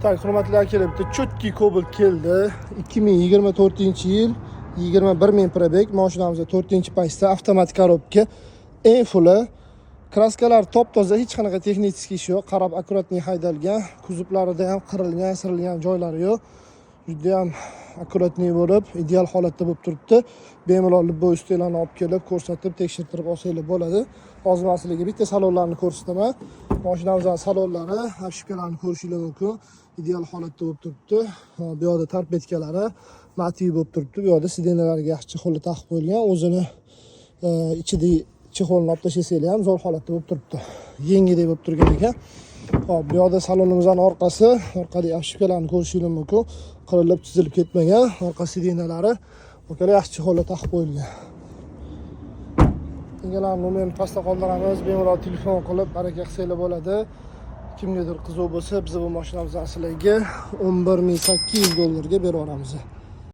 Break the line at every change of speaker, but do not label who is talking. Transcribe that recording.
Так, hurmatli akalar, bitta чёткий Cobalt keldi. 2024-yil, 21 ming пробег, mashinamizda 4-pastda, avtomat коробка, eng fulli. Краска lar top-toza, hech qanaqa texnik ish yo'q. Qarab, аккуратный haydalgan, kuzovlarida ham qirilgan, sirilgan joylari yo'q. Juda ham аккуратный bo'lib, ideal holatda bo'lib turibdi. Bemalol любой ustalarni olib kelib, ko'rsatib, tekshirtirib olsanglar bo'ladi. Hozir men sizlarga bitta salonlarni ko'rsataman. Mashinamizning salonlari, обшивка larni ko'rishinglar mumkin. Ideal holatda bo'lib turibdi. Bu yoqda торпедка lari матовый bo'lib turibdi. Bu yoqda сиденья larga yaxshi чехол i taqib qo'yilgan. O'zini ichidagi чехол ni olib tashlasanglar ham, zo'r holatda bo'lib turibdi. Yengidek bo'lib turgan ekan. Hop, bu yoqda salonimizning orqasi, orqadagi обшивка larni ko'rishinglar mumkin. Qirilib, chizilib ketmagan. Orqa сиденья lari, akalar, yaxshi чехол lar taqib qo'yilgan. Egalarni nomerini pastda qoldiramiz. Bemalol telefon qilib baraka qilsanglar bo'ladi. Kimgadir qiziq bo'lsa, biz bu mashinamizni sizlarga 11 800 dollarga berib yuboramiz.